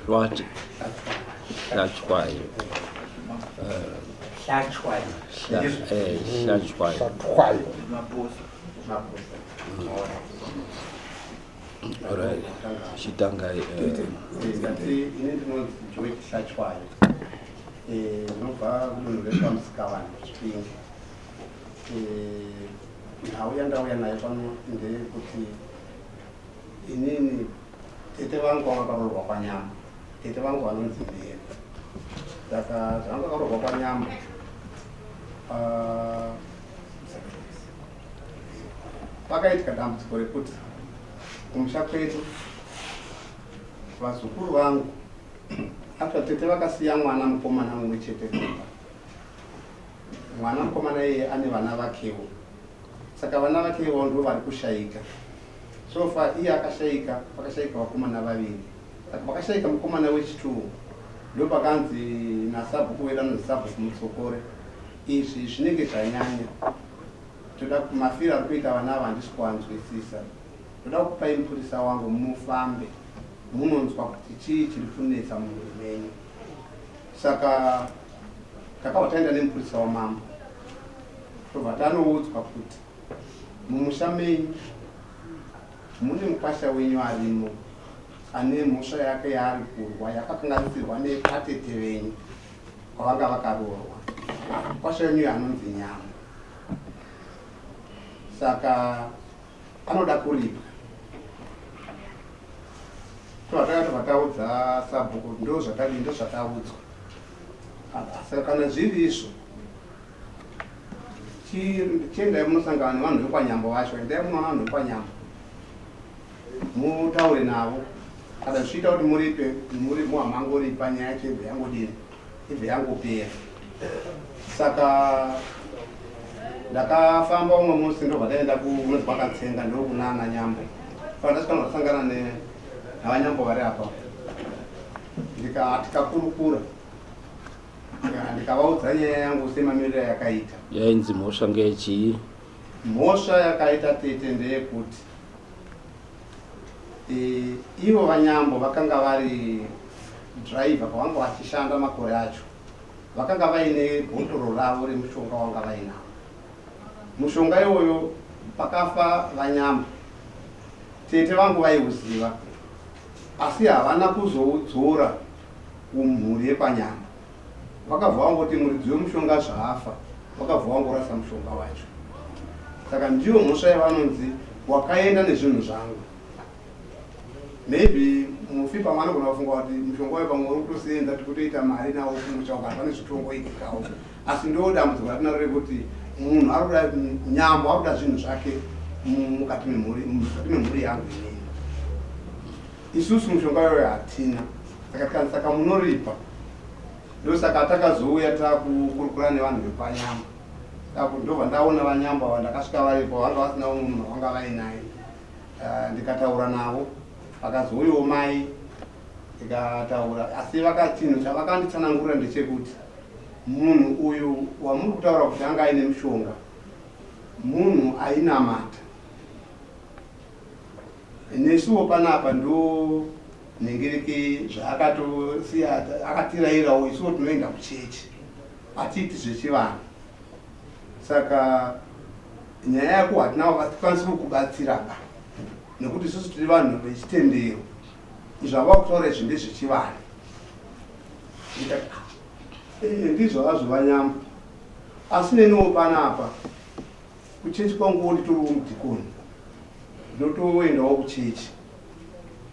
What? Hlatshwayo. Hlatshwayo. Hlatshwayo. Hlatshwayo. Alright. Chitangai. Ini ndinonzi Joy Hlatshwayo. Ndinobva kudunhu rekwaMusikavanhu kuChipinge. Nhau yandauya nayo pano ndeyekuti inini tete vangu vakaroorwa kwanyama. Tete vangu vanonzi Mary. Saka zvanga vakaroorwa kwanyama pakaitika dambudziko rekuti kumusha kwedu vazukuru vangu after tete vakasiya mwana mukomana mumwe chete kumba. Mwana mukomana iyeye ane vana vakewo. Saka vana vake ivavo ndivo vari kushaika. So far iye akashaika, pakashaika vakomana vaviri. Saka pakashaika mukomana wechitwo ndopakanzi nasabhuku wedu anonzi Sabhuku Mutsokore, izvi zvinenge zvanyanya. Toda mafiro ari kuita vana ava handisi kuanzwisisa. Ndoda kukupai mupurisa wangu mufambe munonzwa kuti chii chiri kunetsa mumhuri menyu. Saka takabva taenda nemupurisa wamambo tobva tanoudzwa kuti mumusha menyu mune mukwasha wenyu arimo ane mhosva yake yaari kurwa yakakanganisirwa nepatete venyu kwavanga vakaroorwa. Mukwasha wenyu anonzi Nyama, saka anoda kuripwa. Tobva tobva taudza sabhuku ndo zvakadii ndo zvataudzwa. Saka kana zviri izvo chiendai munosangana nevanhu vekwanyambo vacho, endai munoona vanhu vekwanyambo mutaure navo. Kana zvichiita kuti muripe muri muhamangoripa nyaya yacho ibve yangodini ibve yangopera. Saka ndakafamba umwe musi ndobva ndaenda kunonzi kwakatsenga ndokunana Nyambo. Saka ndasvika ndasangana navanyambo vari apa tikakurukura ndikavaudza nyaya yangu semamiriro ayakaita. Yainzi mhosva ngeyechii? Mhosva yakaita tete ndeyekuti ivo vanyambo vakanga vari driver pavanga vachishanda makore acho vakanga vaine bhotoro ravo remushonga wanga vainawo. Mushonga iwoyo pakafa vanyambo tete vangu vaiuziva asi havana kuzoudzora kumhuri yekwanyambo. Vakabva vangoti muridzi wemushonga zvaafa vakabva vangorasa mushonga wacho. Saka ndiyo mhosva yavanonzi wakaenda nezvinhu zvangu. Maybe mufi pamwe anogona kufunga kuti mushonga uyu pamwe uri kutosenza tikutoita mari nawo kumusha uko hapane zvitongoitikawo. Asi ndo dambudziko ratinaro rekuti munhu ari kuda nyambo ari kuda zvinhu zvake mukati memhuri mukati memhuri yangu inini. Isusu mushonga iyoyo hatina. Saka tikanzi saka munoripa. Ndosaka takazouya takukurukura nevanhu vekwanyambo. Ndobva ndaona vanyambo ava ndakasvika varipo vanga vasina umwe munhu wavanga vainaye. Ndikataura navo vakazouyawo mai ndikataura asi chinhu chavakanditsanangurira ndechekuti munhu uyu wamuri kutaura kuti anga aine mushonga munhu ainamata. Nesuwo panapa ndo nhengereke zvaakatosiya akatirairawo isuwo tinoenda kuchechi atiiti zvechivanhu saka nyaya yako hatina hatikwanisi kukubatsira ba nekuti isusu tiri vanhu vechitendero zvava kutaura izvi ndezvechivanhu ndizvo hazvo vanyambo asi neniwo panapa Kuchechi kwanguwo nditoriwo mudhikoni, ndinotoendawo kuchechi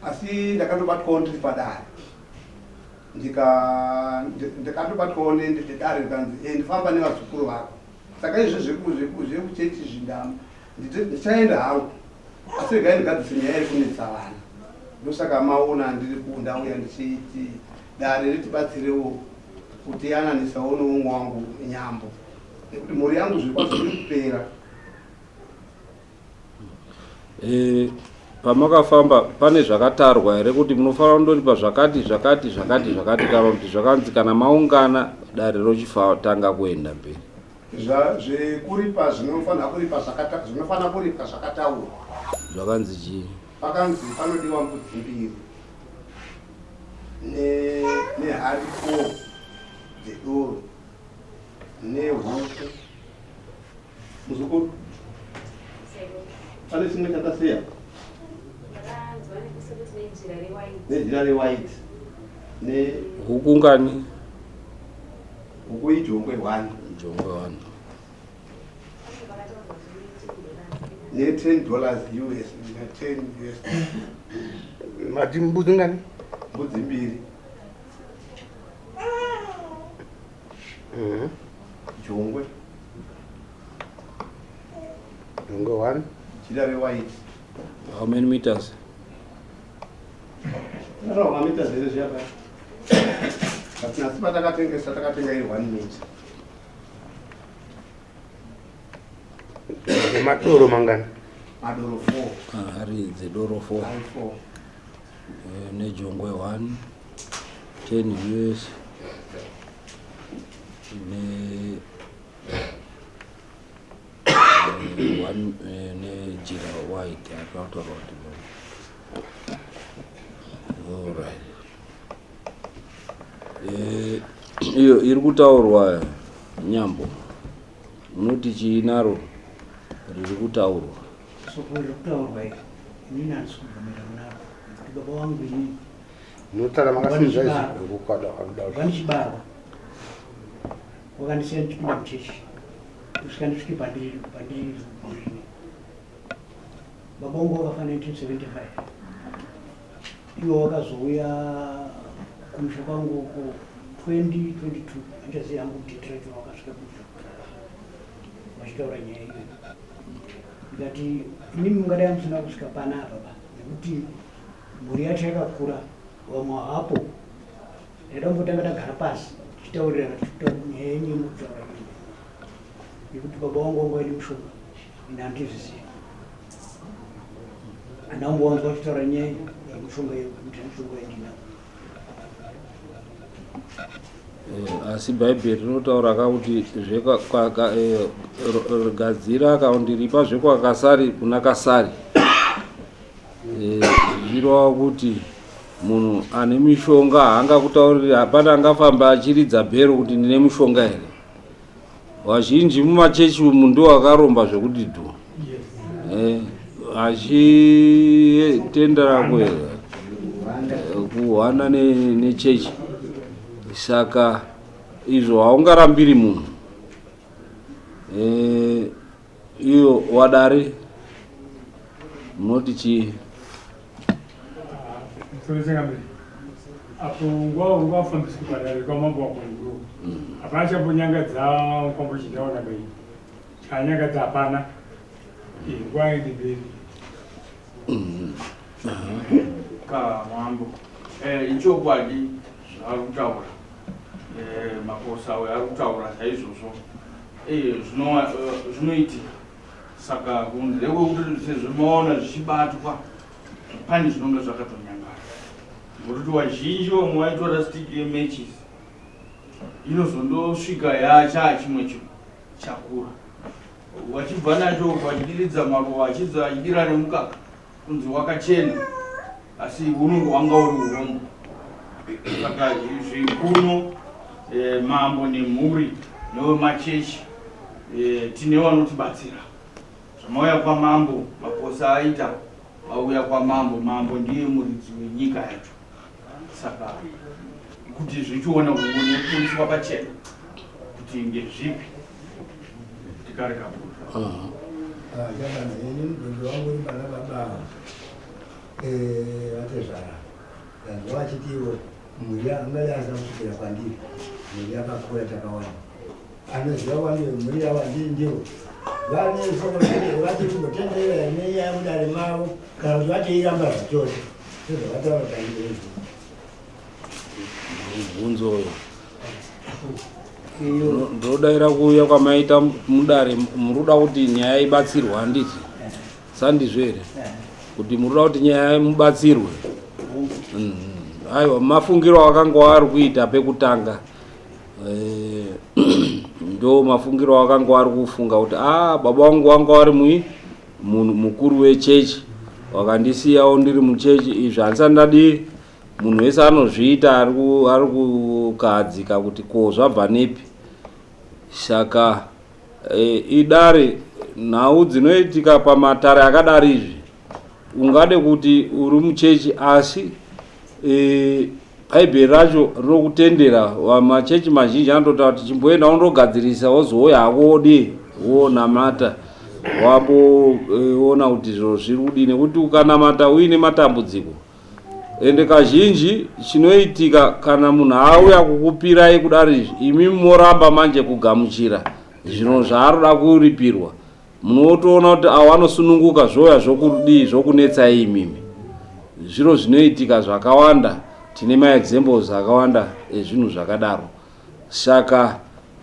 asi ndakatobatwawo ndiri padare ndikatobatwawo nedare ndikanzi eh, ndifamba nevazukuru vako saka izvi zvekuchechi izvi ndichaenda hangu asi regai ndigadzise nyaya iri kunetsa vana. Ndosaka maona ndiri ndauya ndichiti dare ritibatsirewo kutiyananisawo neumwe wangu Nyambo, nekuti mhuri yangu zviri kwazvo iri kupera. Pamakafamba pane zvakatarwa here kuti munofanira kundoripa zvakati zvakati zvakati zvakati, kana kuti zvakanzi kana maungana dare rochitanga kuenda mberi? Zvekuripa zvinofanira kuripa zvinofanira kuripa zvakataurwa. Zvakanzi chii? Pakanzi panodiwa mbudzi mbiri nehari 4 dzedoro nehuku. Muzukuru, pane chimwe chandasiya nejira rewhite ne Huku ngani? Huku ijongwe 1. Jongwe 1. Ne $10 US, ne 10 US. Mati mbudzi ngani? Mbudzi mbiri. Jongwe. Jongwe 1. Jira rewhite. How many meters? Mamita zvese zviya paya, but nasi patakatengesa takatenga iri 1 meter. Nemadoro mangani? Madoro 4. Hari dzedoro 4. Hari 4. Nejongwe 1, 10 US ne one nejira white akataura kuti, alright. Iyo iri kutaurwa Nyambo, munoti chii naro riri kutaurwa? Soko riri kutaurwa iri, inini handisi kubvumira naro nekuti baba vangu inini Munotara makasimudza izvi. Kubva ndichibarwa wakandisiya ndichipinda muchechi kusvika ndisvike pandiri pandiri zvino. Baba vangu wakafa 1975, iwo wakazouya kumusha kwangu uko 2022. Handichazivi hangu date racho wakasvika kumusha vachitaura nyaya iyoyo. Ndikati inimi mungadai musina kusvika panapa pa nekuti mhuri yacho yakakura, vamwe hapo. Ndaida kumbotanga tagara pasi tichitaurirana, tichitaura nyaya yenyu yemukutaura iyo yekuti baba vangu vanga vaine mushonga, ine handizvizivi. Handina kumbowanzwa vachitaura nyaya yemushonga, yekuti mushonga yandinawo. Asi Bhaibheri rinotaura ka kuti gadzira kaundiripa zvekwakasari kuna Kasari. Zvichireva kuti munhu ane mishonga haangakutauriri, hapana angafamba achiridza bhero kuti ndine mushonga here. Vazhinji mumachechi umu ndiwo akaromba zvekuti dhu achitendera kuhwana nechechi. Saka izvo haungarambiri munhu. Iyo wadare munoti chii? Mutsoretsengamiri, apo nguva ungafambiswi padare kwamambo waKonduro, hapana chambonyangadza kwambochitaona bai chanyangadza hapana. Nguva ende mberi. Ka mambo, ichokwadi zvaari kutaura. Makosa ayo ari kutaura saizvozvo. Zvinoitika. Saka kunze kwekuti sezvo maona zvichibatwa, pane zvinonge zvakatonyangara, ngokuti vazhinji vamwe vaitora stick yematches, inozondosvika yachaa chimwe chinhu chakura, vachibva nacho vachidiridza maruva, achidza achidira nemukaka kunzi wakachena, asi unenge wanga uri urombo. Saka zvikuno mambo nemhuri newemachechi, tine vanotibatsira. Zvamauya kwamambo, maposa aita vauya kwamambo, mambo ndiye muridzi wenyika yacho. Saka kuti zvichiona kuburiswa pachena kuti ngezvipi, tikarega bvunza. Chakanzi ini mubvunzo wangu uri pana baba vatezvara. Ndanzwa vachiti ivo mhuri angade asina kusvikira kwandiri, mhuri yakakura, takawanda. Anoziva wani mhuri yavo handii ndivo vane soko vachiri kumbotendera nenyaya mudare mavo, kana kuti vachiiramba zvachose? Sezvavataura taizvozvo. Mubvunzo uyo ndodaira kuuya kwamaita mudare, muruda kuti nyaya ibatsirwe handiti? Sandizvo here kuti muruda kuti nyaya mubatsirwe? Aiwa, mafungiro akanga ari kuita pekutanga, ndo mafungiro akanga ari kufunga kuti a baba vangu vanga vari mui munhu mukuru wechechi, wakandisiyawo ndiri muchechi. Izvi handisati ndadii. Munhu wese anozviita ari kukahadzika kuti ko zvabva nepi. Saka idare, nhau dzinoitika pamatare akadari izvi, ungade kuti uri muchechi, asi bhaibheri racho rinokutendera. Machechi mazhinji anototaura kuti chimboenda undogadzirisa, wozouya hako wodii, wonamata, wamboona kuti zviro zviri kudii. Nekuti ukanamata uine matambudziko, ende kazhinji chinoitika kana munhu auya kukupirai kudari izvi, imi moramba manje kugamuchira zvino zvaaroda kuripirwa, munotoona kuti avo anosununguka, zvoya zvokudii, zvokunetsai imimi. Zviro zvinoitika zvakawanda, tine maexamples akawanda ezvinhu zvakadaro. Saka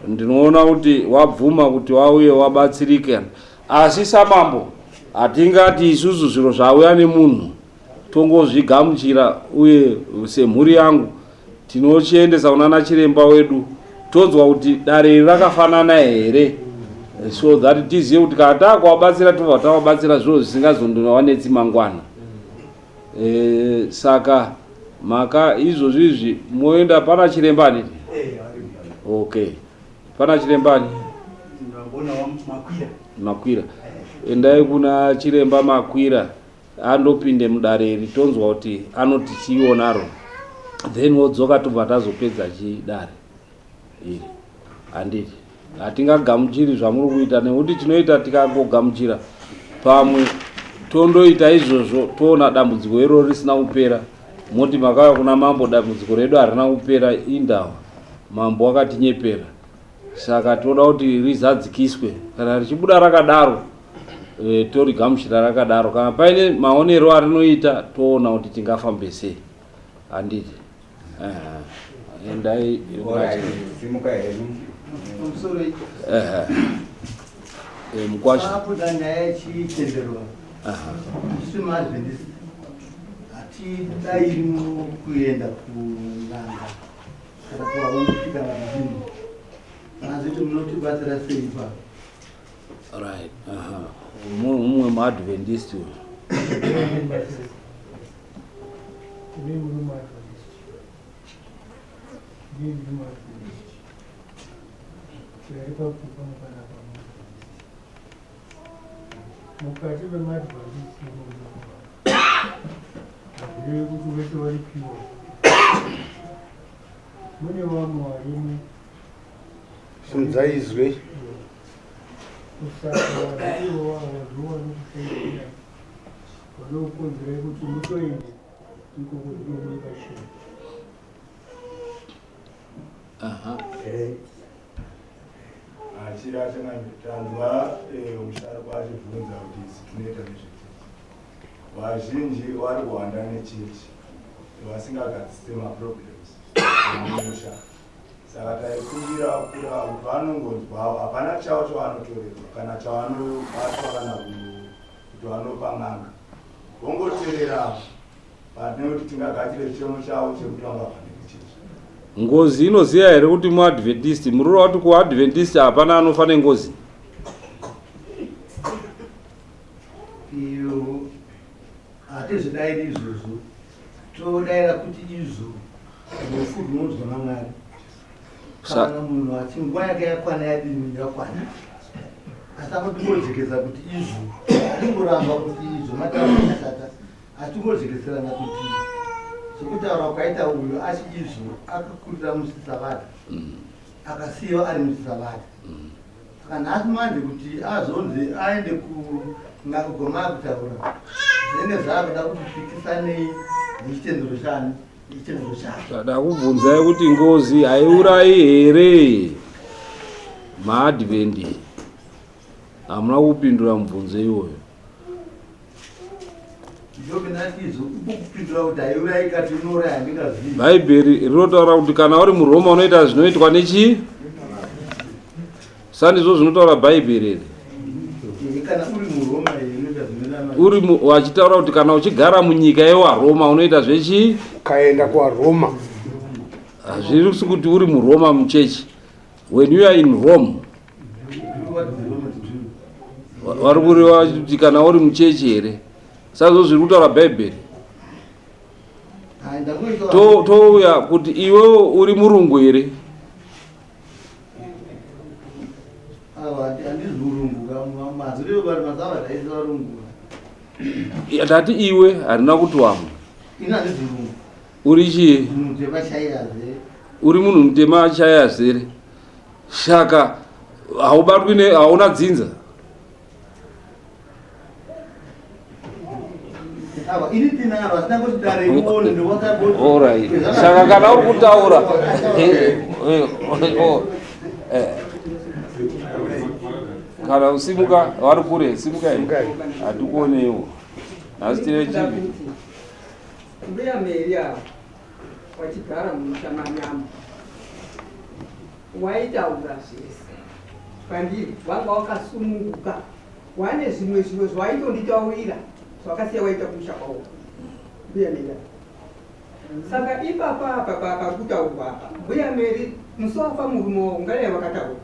ndinoona kuti wabvuma kuti wauye wabatsirike, asi samambo hatingati isusu zviro zvauya nemunhu tongozvigamuchira. Uye semhuri yangu tinochiendesa kunana chiremba wedu, tonzwa kuti dare iri rakafanana here, so that tizive kuti kana taakuvabatsira tobva tavabatsira zviro zvisingazondovanetsi mangwana. Saka maka izvozvi izvi moenda pana chiremba handiti? Okay, pana chirembani Makwira. Endai kuna chiremba Makwira, andopinde mudare iri, tonzwa kuti anoti chiionaro, then wodzoka, tobva tazopedza chidare iri, handiti? Hatingagamuchiri zvamuri kuita, nekuti tinoita tikangogamuchira pamwe tondoita izvozvo, toona dambudziko iroro risina kupera, moti makauya kuna mambo, dambudziko redu harina kupera, indawa mambo wakatinyepera. Saka toda kuti rizadzikiswe. Kana richibuda rakadaro, torigamuchira rakadaro. Kana paine maonero arinoita, toona kuti tingafambe sei, handiti? Endai. Simuka henyu. Pamusoro. Mukwasha. Pabuda nyaya yechitendero, isu maAdventist hatidairi kuenda kun'anga kana kuvaunzi kana kudini. Aziti munotibatsira sei ipapo? Right, aha, mumwe muAdventist uyu. Ini ndiri muAdventist. Ini ndiri muAdventist. Tiri pakupa panapa muAdventist. Mukati memaAdventist hazvirevi kuti vese vari pure. Mune vamwe varimo. Simudzai izwi. Kusaka vanhu ivo vava ndivo vanokushaishirai, vanokukonzerai kuti mutoende ikoko zvinobude pachena. Achira tanzwa musharukwa achibvunza kuti isi tinoita nezvechechi. Vazhinji vari kuhwanda nechechi vasingagadzise maproblems emumusha. Saka taikumbira kura kuti vanongonzwawo, hapana chavo chavanotorerwa kana chavanobatwa kana kuti vanopa n'anga, vongoterera pane kuti tingagadzire chichemo chavo chekuti vangavhande nechechi. Ngozi inoziva here kuti muAdventist? Murura kuti kuAdventist hapana anofa nengozi? Iyo hatizvidairi izvozvo, todaira kuti izvo rufu runonzwa naMwari. Kana munhu achi nguva yake yakwana, yadini, yakwana. Asi akotingojekesa kuti izvo atingoramba kuti izvo mataura akashata, asi tingojekeserana kuti sekutaura kwaita uyu achi izvo akakurira musisavada, akasiyiwa ari musisavada. Saka nhasi manje kuti azonzi aende kun'anga kutaura, zvinenge zvaakuda kuti pikisanei nechitendero chani, nechitendero chake. Ndakubvunzai kuti ngozi haiurayi here maAdvent? Hamuna kupindura mubvunzo iwoyo. Bhaibheri rinotaura kuti kana uri muRoma unoita zvinoitwa nechii? Sandizvo zvinotaura Bhaibheri here? Uri wachitaura kuti kana uchigara munyika yewaRoma unoita zvechii? Ukaenda kuwaRoma. Hazvirisi kuti uri muRoma muchechi. When you are in Rome, vari kureva kuti kana uri muchechi here? Sazvo zviri kutaura Bhaibheri. Touya kuti iwewo uri murungu here? Ndati iwe harina kuti wamwe. Uri chii? Uri munhu mutema achaya azere. Saka haubatwi ne hauna dzinza. Alright. Saka kana uri kutaura oh, eh. kana usimuka vari kure simuka hatikuoneiwo nhasi tine chivi Mbuya Mary ava wachigara mumusha manyama waitaura zvese kwandiri, wanga wakasununguka, wane zvimwe zvimwe zvawaitonditaurira zvakasiya waita kumusha kwawo mbuya Mary ava. Saka ipapa apa pakutaurwa apa mbuya Mary musi wafa murume wavo ungadai wakataura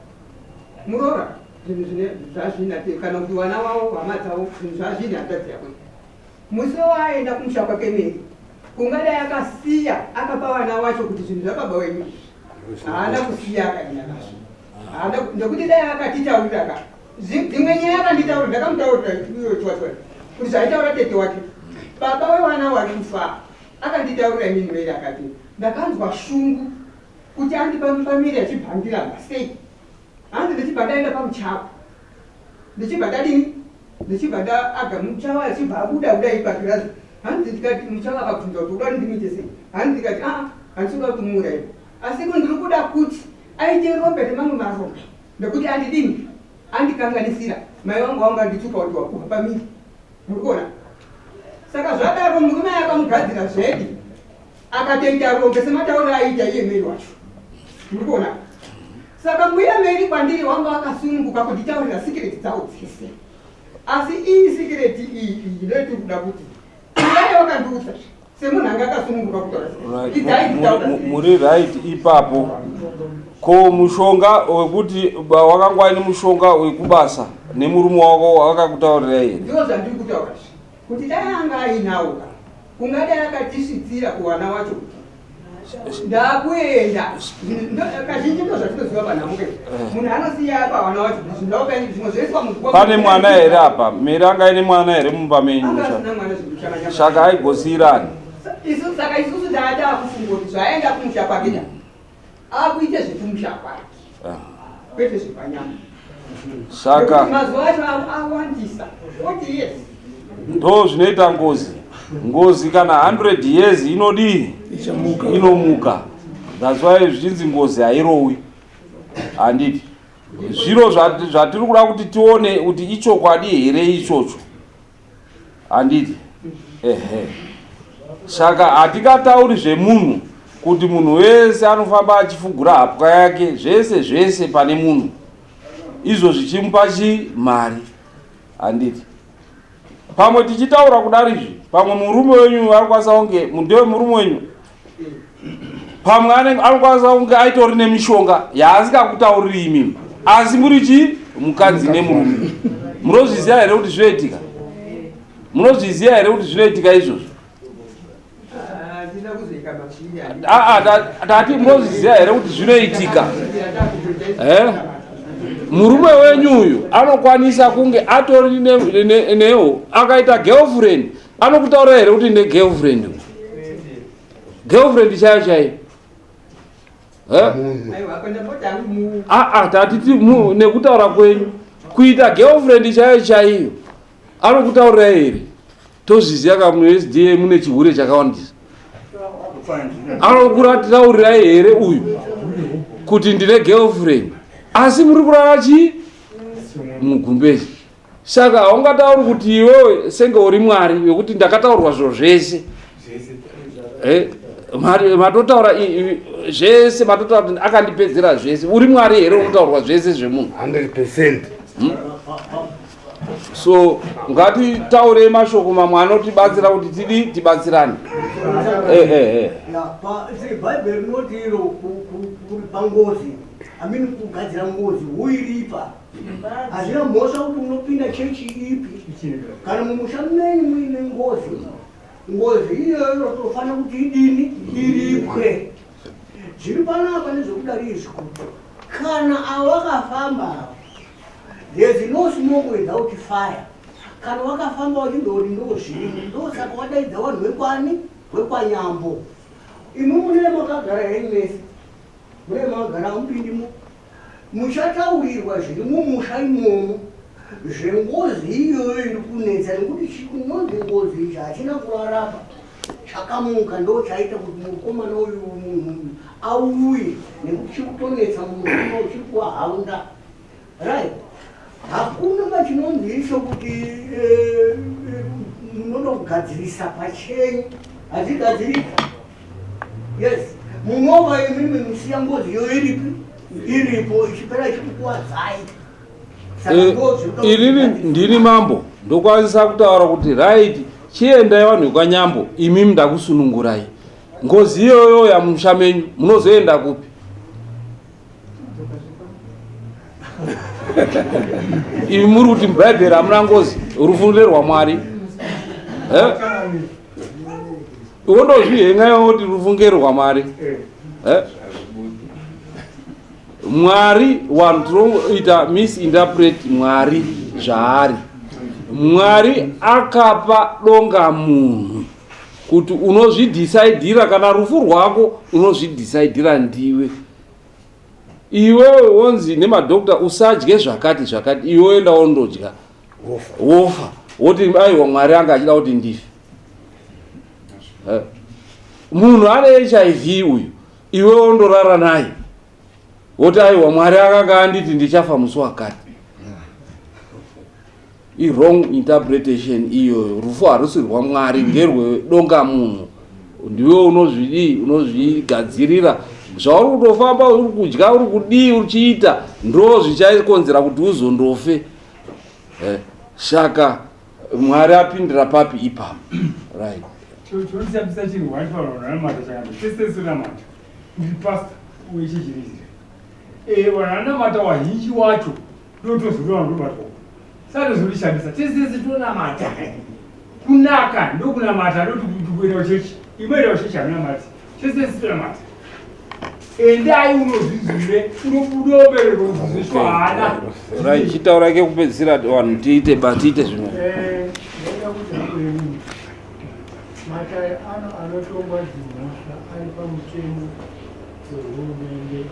muroora zvinhu zvine zvazvina kana kuti vana wavo hama dzavo zvinhu zvazvine hanzvadzi yako Musi waaenda kumusha kwake Mary ungadai akasiya akapa vana wacho kuti zvinhu zvababa wenyu izvi haana kusiya akaenda nazvo haana nekuti dai akatitaurira ka dzimwe nyaya akanditaurira ndakamutaurira iyoyo chiwacho kuti zvaitaura tete wake baba wevana wari kufa akanditaurira inini Mary akati ndakanzwa shungu kuti andipa pamiri achibva andiramba sei hanzi ndichibva ndaenda pamuchawa ndichibva ndadini ndichibva ndaaga muchawa achibva abuda kudai pagirazi hanzi ndikati muchawa akabvunza kuti uda ndimuite sei hanzi ndikati aa handisi kuda kuti muuraye asi ko ndiri kuda kuti aite rombe remamwe marombe nekuti andidini andikanganisira mai vangu vanga andituka kuti wakuha pamiri muri kuona saka zvadaro murume akamugadzira zvedi akatoita rombe sematauriro aiita iye Mary wacho muri kuona saka mbuya Mary kwandiri wanga wakasununguka kunditaurira sikireti dzawo dzese asi iyi sikireti iyi iyi ndoitiri kuda kuti ivaye wakandiudza semunhu anga akasununguka kutaura muri right ipapo ko mushonga wekuti wakanga waine mushonga wekubasa nemurume wako wakakutaurira here ndizvo zvandiri kutaura Kuti dai anga ainawo ka ungadai akatisvitsira kuwana wacho kuti ndakuenda kazhinji ndo zvatinoziva panhamo ke eh. munhu anosiya apa wana wacho kuti zvindaokai zvimwe zvoiswa muguva pane mwana here apa meri anga aine mwana here mumba menyu saka aigosiyirani isu saka isusu taatakufunga kuti zvaenda kumusha kwake da akuite zvekumusha kwake ah. kwete zvepanyama saka mazuva acho awandisa 40 years ndo zvinoita ngozi ngozi kana 100 years inodii inomuka thats why zvichinzi ngozi hairowi handiti zviro zvatiri kuda kuti tione kuti ichokwadi here ichocho handiti ehe saka hatingatauri zvemunhu kuti munhu wese anofamba achifugura hapwa yake zvese zvese pane munhu izvo zvichimupa chi mari handiti pamwe tichitaura kudari izvi pamwe murume wenyu anokwanisa kunge ndewe murume wenyu pamwe anokwanisa kunge aitori nemishonga yaasingakutauriri imimi asi muri chii mukadzi nemurume munozviziva here kuti zvinoitika munozviziva here kuti zvinoitika izvozvo ah, ah, tati munozviziva here kuti zvinoitika eh? murume wenyu uyu anokwanisa kunge atori newo akaita girlfriend anokutaura here kuti ne girlfriend girlfriend chaiyo chaiyo aa ah, tatiti nekutaura kwenyu kuita girlfriend chaiyo chaiyo anokutaurira here tozviziva ka musda mune chihure chakawandisa anokurataurirai here uyu kuti ndine girlfriend asi muri kurara chii mugumbezi Saka haungatauri kuti iwewe senge uri Mwari wekuti ndakataurwa zviro zvese. Eh, matotaura zvese, matotaura kuti akandipedzera zvese. Uri Mwari here unotaurwa zvese zvemunhu? 100%. So ngatitaurei mashoko mamwe anotibatsira kuti tidi tibatsirane. Eh, eh, eh. Bhaibheri rinoti iro kuripa ngozi, I mean kugadzira ngozi huiripa. Hazvina mhosva kuti unopinda chechi ipi, kana mumusha menyu muine ngozi, ngozi iyoyo inotofanira kuti idini iripwe. Zviri panapa nezvekudari izvi kuti kana avo vakafamba ava, there's no smoke without fire. Kana wakafamba wachindori ndozviri, ndosaka wadaidza vanhu vekwani, vekwaNyambo. Imwi mune makagara henyu mese, mune makagara hamupindimo, muchataurirwa zviri mumusha imomo zvengozi iyoyo iri kunetsa, nekuti chinonzi ngozi ichi hachina kurarapa, chakamuka ndo chaita kuti mukomana uyu munhu uyu auye, nekuti chiri kutonetsa mumusha, chiri kuvahaunda. Right, hakuna pachinonzi icho kuti munoda kugadzirisa pachenyu, hadzigadzirika. Yes, munova imimi musiya ngozi iyo iripi iripo ichipera ichikukuwadzai. Inini ndini mambo, ndokwanisa kutaura kuti right, chiendai vanhu vekwaNyambo, imimi ndakusunungurai. Ngozi iyoyo yamusha menyu munozoenda kupi? Imi muri kuti mubhaibheri hamuna ngozi, rufu nderwaMwari. Iwe ndozvihenga iwe kuti rufu ngerwaMwari. Mwari, vanhu tinoita misinterpret Mwari zvaari. Mwari akapa donga munhu kuti unozvidhisaidhira kana rufu rwako unozvidhisaidhira ndiwe. Iwewe wonzi nemadhokta usadye zvakati zvakati, iwe woenda wondodya wofa, woti aiwa Mwari anga achida kuti ndife. Munhu ane HIV uyu, iwe wondorara naye woti aiwa Mwari akanga anditi ndichafa musi wakati. I-wrong interpretation iyoyo. Rufu harusi rwaMwari, ngerwedonga munhu. Ndiwe unozvidii, unozvigadzirira zvauri kutofamba uri kudya uri kudii uchiita, ndo zvichakonzera kuti uzondofe. Saka Mwari apindira papi ipapo? Right. Chonisabisa chinhu waifanira kunamata chakanda tese tinamata. Ndiri pastor wechechi reIsrael. Vanhu vanamata wazhinji wacho ndotozotora ndobatwa. Saka zvorishandisa tese tese tonamata. Kunaka ndokunamata ndoti kuenda kuchechi. Imwe enda kuchechi hamunamati. Tese tese tonamata. Endai unozvizire unobuda ubereko kuzvizvishwa hana. Right, chitaura kekupedzisira vanhu tiite ba tiite zvimwe. Ndaida kuti hangu ini matare ano anotongwa dzimhosva ari pamutemo wehurumende.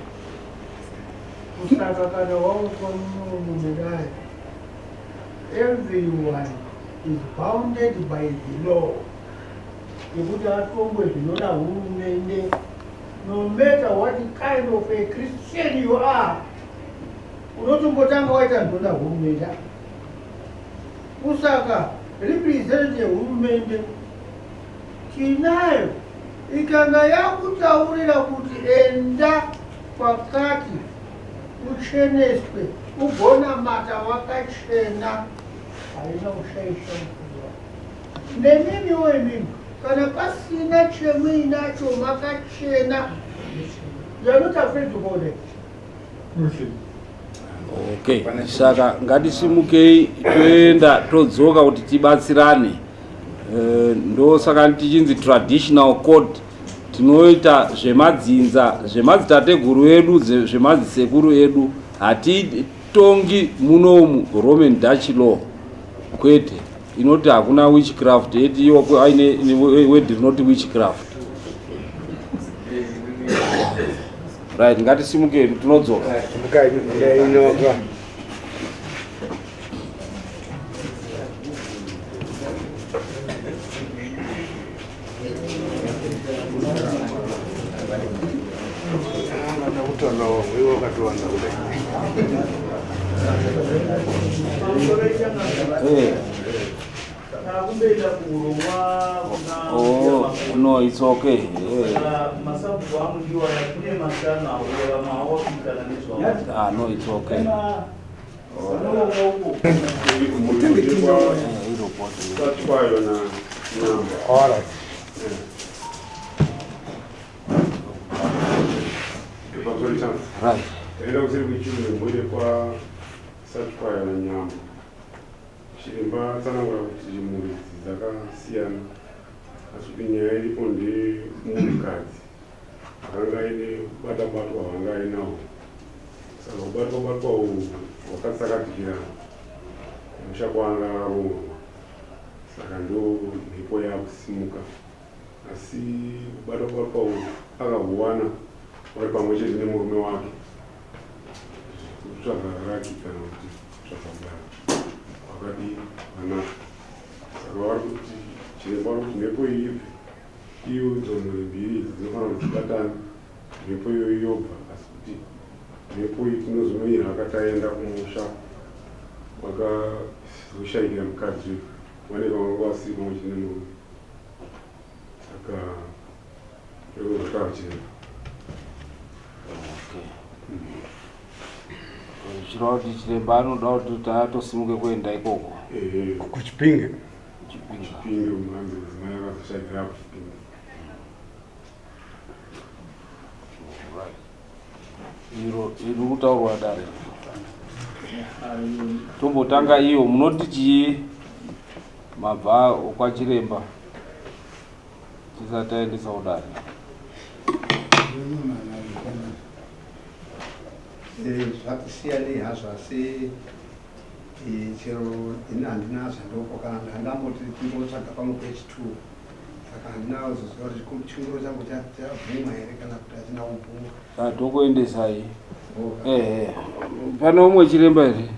Kusaka kana wauswa munomu mudare, everyone is bounded by the law yekuti atongwe zvinoda hurumende, no matter what kind of a Christian you are, unotombotanga waita zvinoda hurumende. Kusaka representative yehurumende tinayo, ikanga yakutaurira kuti enda kwakati ucheneswe ugonamata wakachena, haina kushaisha mukuru. Nemimiwo imimi, kana pasina chemuinacho makachena, you are not afraid to go there. Okay, saka ngatisimukei toenda todzoka kuti tibatsirane. Ndosaka tichinzi traditional code, tinoita zvemadzinza zvemadzitateguru edu, zvemadzisekuru edu. Hatitongi munomu Roman Dutch law, kwete, inoti hakuna witchcraft eti iwo aine word rinoti witchcraft. Right, ngatisimukei tinodzoka. Simukai, inoka. Kutaura iwe wakatowanda kudai. Eh. Oh, no, it's okay. Eh. Ah, no, it's okay. All right. Right. Taenda kuseri kwechirungu mhuri kwa Satwaya naNyambo. Chiremba atsanangura kuti mhuri idzi dzakasiyana asi kuti nyaya iripo ndeyemunhukadzi akanga aine kubata batwa hwaanga ainawo. Saka kubatwa batwa uhu hwakatsakatikira kumusha kwaanga akaroorwa. Saka ndo mhepo yakusimuka asi kubatwa batwa uhu akahuwana vari pamwe chete nemurume wake kutsvaga raki kana kuti kutsvaga bara kwakadii kwanaka. Saka vari kuti chiremba vari kuti mhepo iyi ibve iyo idzo mhuri mbiri idzi dzinofanira kuti dzibatane mhepo iyoyo yobva asi kuti mhepo iyi tinozonoiraka taenda kumusha kwakazoshaikira mukadzi uyu vanenge vanga vasiri pamwe chete nemurume saka ndozvakachena. Okay. Zvichireva kuti chiremba anoda kuti atosimuke kuenda ikoko. Kuchipinge. Kuchipinge. Kuchipinge mhanzi mudzimai akazoshaikira kuchipinge. Right. Iro iri kutaurwa dare. Tombotanga iyo munoti chii mabva kwachiremba tisati taendesa kudare. Eh, zvati siyanei hazvo asi chero ini handina zvandopokana ndandamboti kumbotsvaga pamwe kwechi2 saka handina kuzoziva kuti chikumbiro changu chabvumwa here kana kuti hachina kubvumwa. Ah, tokuendesai. Ehe, pane umwe chiremba here?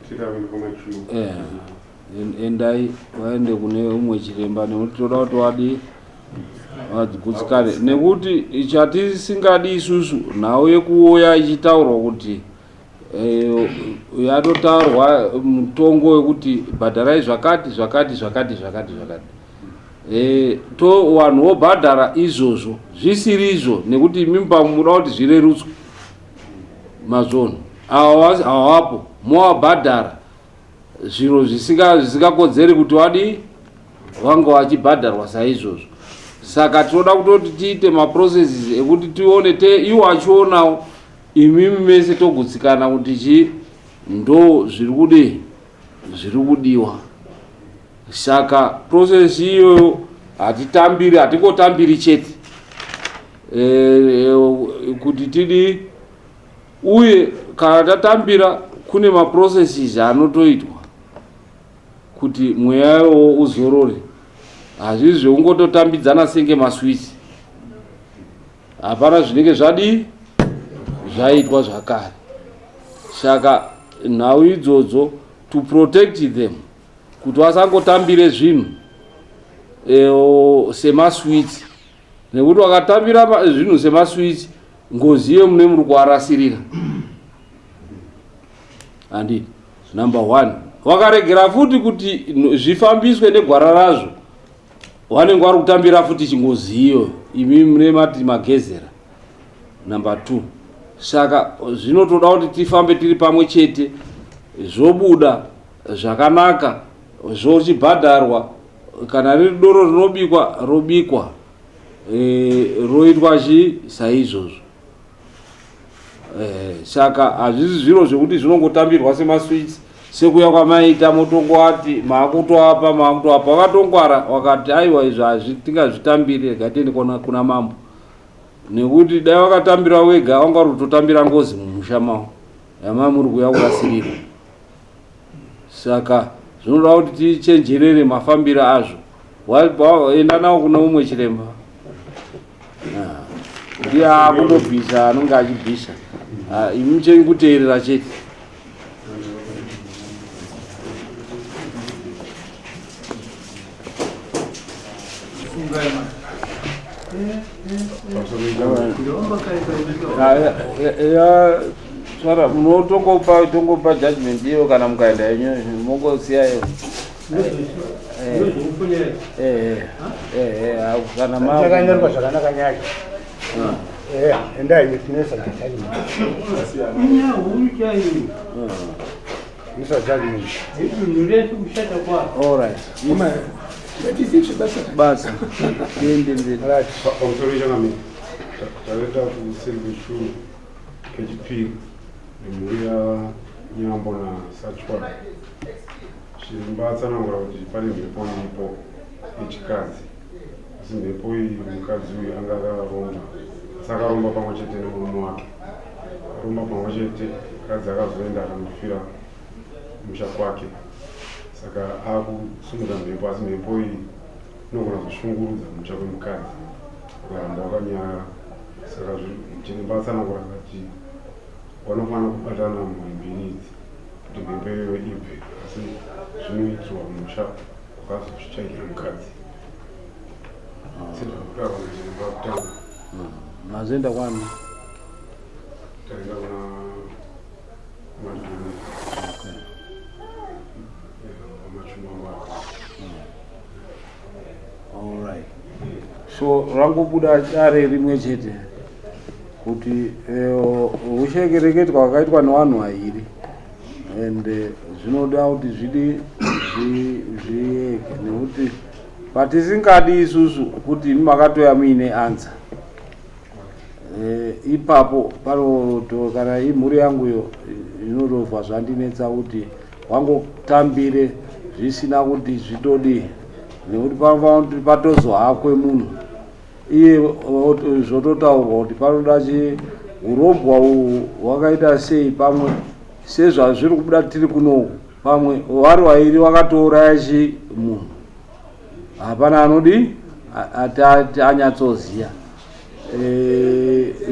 Tirakuenda kwamachiu. Eh, endai vaende kune umwe chiremba nekuti toda kuti wadi vagutsikane nekuti chatisingadi isusu nhau yekuuya ichitaurwa kuti yatotaurwa mutongo wekuti bhadharai zvakati zvakati zvakati zvakati zvakati to vanhu vobhadhara izvozvo zvisiri izvo nekuti imimi muda kuti zvirerutswe mazvono awapo mowabhadhara zviro zvisingakodzeri kuti wadi vanga vachibhadharwa saizvozvo. Saka tinoda kutoti tiite maprocesses ekuti tione te iwo achionawo imimi mese togutsikana kuti chi ndo zviri kudii zviri kudiwa. Saka process iyoyo hatitambiri, hatingotambiri chete kuti tidi uye kana tatambira kune maprocesses anotoitwa kuti mweya iwowo uzorore. Hazvisi zvekungototambidzana senge maswitsi, hapana zvinenge zvadii zvaitwa zvakare. Saka nhau idzodzo to protect them kuti vasangotambire zvinhu semaswitsi, nekuti wakatambira zvinhu semaswitsi ngozi iyo mune muri kuarasirira. Handiti number one wakaregera futi kuti zvifambiswe negwara razvo, vanenge vari kutambira futi chingozi iyo imi mune mati magezera. Number two, saka zvinotoda kuti tifambe tiri pamwe chete, zvobuda zvakanaka, zvochibhadharwa. Kana riri doro rinobikwa robikwa, roitwa chi saizvozvo. Saka hazvisi zviro zvekuti zvinongotambirwa semaswits sekuya kwamaita motongowati maakutoapa maakutoapa. Wakatongwara wakati aiwa izvi hazvi tingazvitambiri, rega tiende kuna mambo, nekuti dai wakatambira wega wanga uri kutotambira ngozi mumusha mavo yamai muri kuuya kurasirirwa. Saka zvinoda kuti tichenjerere mafambiro azvo. Enda nawo kune umwe chiremba. Ah, ndiye akundobvisa anonge achibvisa. Ah, imi chenyu kuteerera chete. Ah, ya Sara munotongopa tongopa judgment iyo kana mukaenda yenyu mongosiya iyo. Kana ma Chakanyorwa zvakanaka nyaya. Eh, endai tinoisa judgment. Inyaya huru chaiyo. Inoisa judgment. Idunhu refu kushata kwaro. All right. Basa. Tiende mberi. Pamusoro changamire taenda kuseri kwechuru kechipiri nemhuri yanyambo nasachwa. Chiremba atsanangura kuti pane mhepo iripo yechikadzi, asi mhepo iyi mukadzi uyu anga akaromba, asi akaromba pamwe chete nemurume wake. Aromba pamwe chete, mukadzi akazoenda akanofira kumusha kwake, saka akusumudza mhepo, asi mhepo iyi inogona kushungurudza kumusha kwemukadzi ukaramba wakanyarara. Saka chiremba atsanangura akati vanofanira kubatana mhuri mbiri idzi kuti mhepo iyoyo ibve, asi zvinoitirwa musha kwakazozvitsvagira mukadzi sezvakutaurwa nachiremba kutanga. Mazoenda kwani? Taenda kuna Madhumi. Machumangwara. All right. So rangobuda dare rimwe chete kuti hushekereketwa hwakaitwa nevanhu vairi and zvinoda kuti zvidi zviyeke nekuti patisingadi isusu kuti imi makatoya muine ansa ipapo panoto kana imhuri yanguyo inotobva zvandinetsa kuti wangotambire zvisina kuti zvitodii, nekuti panofanira kuti patozohakwe munhu iye zvototaurwa kuti panoda chi urombwa uhu hwakaita sei, pamwe sezvazviri kubuda tiri kunoku, pamwe vari vairi vakatouraya chi munhu, hapana anodi ati anyatsoziya.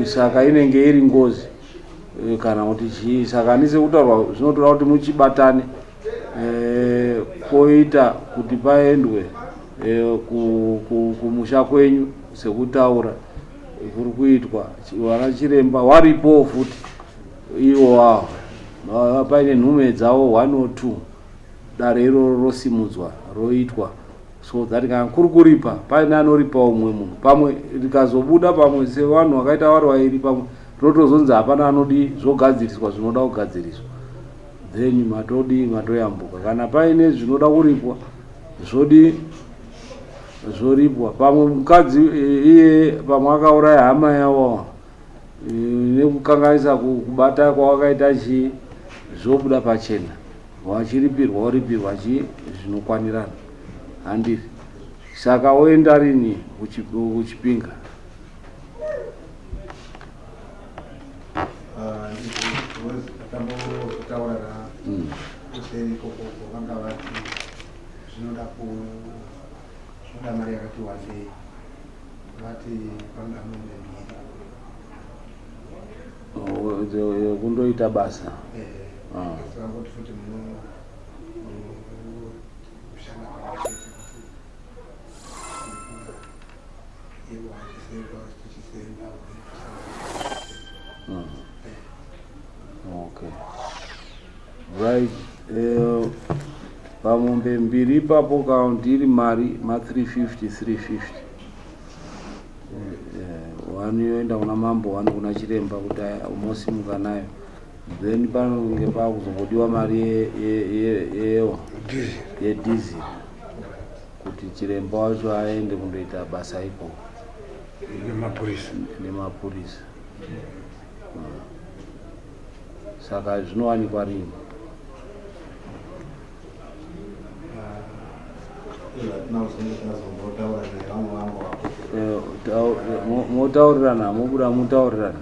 Saka inenge iri ngozi kana kuti chii. Saka handisi kutaurwa, zvinotoda kuti muchibatane poita kuti paendwe kumusha kwenyu sekutaura kuri kuitwa. Vana chiremba waripowo futi ivo avo paine nhume dzavo 1 or 2, dare iroro rosimudzwa roitwa so that kana kuri kuripa paine anoripa umwe munhu, pamwe rikazobuda pamwe sevanhu vakaita vari vairi, pamwe rotozonzi hapana anodi, zvogadziriswa zvinoda kugadziriswa, then matodi matoyambuka. Kana paine zvinoda kuripwa zvodi zvoripwa. Pamwe mukadzi iye pamwe akauraya hama yavo nekukanganisa kubata kwawakaita chii, zvobuda pachena, wachiripirwa woripirwa chii zvinokwanirana, handiri? Saka woenda rini kuchipinga? Takambotaura kuseri ikoko, vanga vati zvinoda zvinoda mari yakati wandei, vati panoda mombe mbiri. Kundoita basa. Asi vangoti futi munoshanda pamwe chete kuti ivo vachisenga tichisenga. Okay, right. Pamombe mbiri ipapo kaunti iri mari ma 350 350, one yoenda kuna mambo, one kuna chiremba kuti mosimuka nayo, then panonge pakuzongodiwa mari yewo yedhiziri kuti chiremba wacho aende kundoita basa ikoko. Nemapurisa. Nemapurisa. Saka zvinowanikwa rini? Tinazombotaura naye vamwe vangu vapo. Motaurirana, mobuda motaurirana.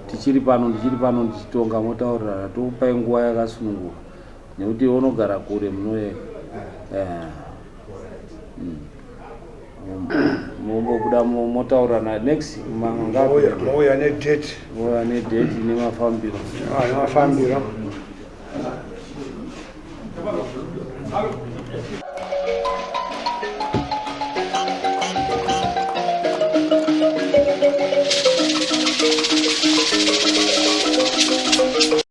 Tichiri pano, ndichiri pano ndichitonga, motaurirana, tokupai nguva yakasununguka nekuti unogara kure munoye. Mombobuda motaurirana next. Mouya nedate. Mouya nedate nemafambiro. Nemafambiro.